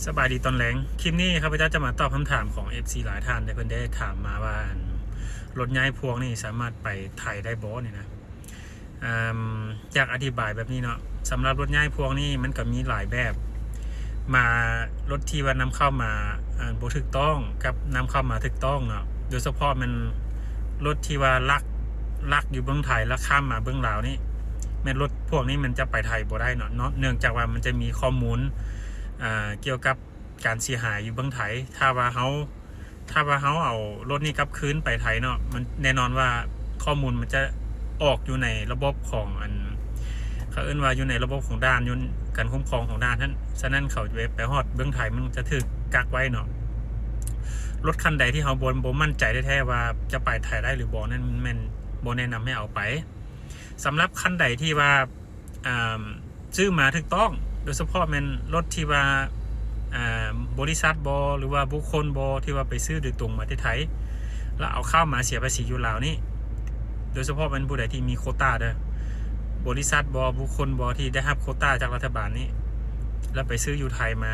ສະບາຍດີຕອນແລງ. ຄລິບນີ້ຂ້າພະເຈົ້າຈະມາຕອບຄຳຖາມຂອງເອັຟຊີຫຼາຍທ່ານ ທີ່ເພິ່ນໄດ້ຖາມມາວ່າ ອັນ ລົດຍ້າຍພວງນີ້ສາມາດໄປໄທໄດ້ບໍ່ນີ້ນະ. ອາ ຢາກອະທິບາຍແບບນີ້ເນາະ, ສຳລັບລົດຍ້າຍພວງນີ້ມັນກໍມີຫຼາຍແບບ ມາ ລົດທີ່ວ່ານຳເຂົ້າມາ ອາ ບໍ່ຖືກຕ້ອງກັບນຳເຂົ້າມາຖືກຕ້ອງເນາະ. ໂດຍສະເພາະແມ່ນລົດທີ່ວ່າລັກ ລັກຢູ່ເບື້ອງໄທ ແລ້ວຂ້າມມາເບື້ອງລາວນີ້ ແມ່ນລົດພວກນີ້ມັນຈະໄປໄທບໍ່ໄດ້ເນາະ ເນາະ ເນື່ອງຈາກວ່າມັນຈະມີຂໍ້ມູນ ອາ ກ່ຽວກັບການເສຍຫາຍຢູ່ເບື້ອງໄທ. ຖ້າວ່າເຮົາ ຖ້າວ່າເຮົາເອົາລົດນີ້ກັບຄືນໄປໄທເນາະ ມັນ ແນ່ນອນວ່າຂໍ້ມູນມັນຈະອອກຢູ່ໃນລະບົບຂອງ ອັນ ເຂົາເອີ້ນວ່າຢູ່ໃນລະບົບຂອງດ່ານ ຢູ່ການຄຸ້ມຄອງຂອງດ່ານຫັ້ນ. ສະນັ້ນເຂົາໄປ ໄປຮອດເບື້ອງໄທ ມັນຈະຖືກກັກໄວ້ເນາະ. ລົດຄັນໃດທີ່ເຮົາບໍ່ ບໍ່ໝັ້ນໃຈແທ້ໆວ່າຈະໄປໄທໄດ້ຫຼືບໍ່ນັ້ນ ແມ່ນບໍ່ແນະນຳໃຫ້ເອົາໄປ. ສຳລັບຄັນໃດທີ່ວ່າ ອາ ຊື້ມາຖືກຕ້ອງ ໂດຍສະເພາະແມ່ນລົດທີ່ວ່າ ອາ ບໍລິສັດບໍ ຫຼືວ່າບຸກຄົນບໍ ທີ່ວ່າໄປຊື້ໂດຍຕົງມາແຕ່ໄທ ແລ້ວເອົາເຂົ້າມາເສຍພາສີຢູ່ລາວນີ້ ໂດຍສະເພາະແມ່ນຜູ້ໃດທີ່ມີໂຄຕ້າເດີ ບໍລິສັດບໍ ບຸກຄົນບໍ ທີ່ໄດ້ຮັບໂຄຕ້າຈາກລັດຖະບານນີ້ ແລ້ວໄປຊື້ຢູ່ໄທມາ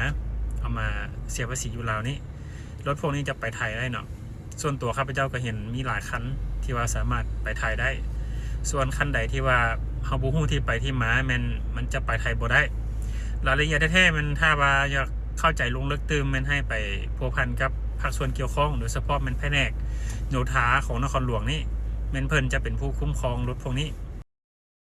ເອົາມາເສຍພາສີຢູ່ລາວນີ້ ລົດພວກນີ້ຈະໄປໄທໄດ້ເນາະ. ສ່ວນຕົວຂ້າພະເຈົ້າກໍເຫັນມີຫຼາຍຄັນທີ່ວ່າສາມາດໄປໄທໄດ້. ສ່ວນຄັນໃດທີ່ວ່າເຮົາບໍ່ຮູ້ທີ່ໄປທີ່ມາ ແມ່ນມັນຈະໄປໄທບໍ່ໄດ້. ລາຍລະອຽດແທ້ໆ ແມ່ນຖ້າວ່າຢາກເຂົ້າໃຈລົງເລິກຕື່ມ ແມ່ນໃຫ້ໄປພົວພັນກັບພາກສ່ວນກ່ຽວຂ້ອງ ໂດຍສະເພາະແມ່ນພະແນກໂຍທາຂອງນະຄອນຫຼວງນີ້ ແມ່ນເພິ່ນຈະເປັນຜູ້ຄຸ້ມຄອງລົດພວກນີ້.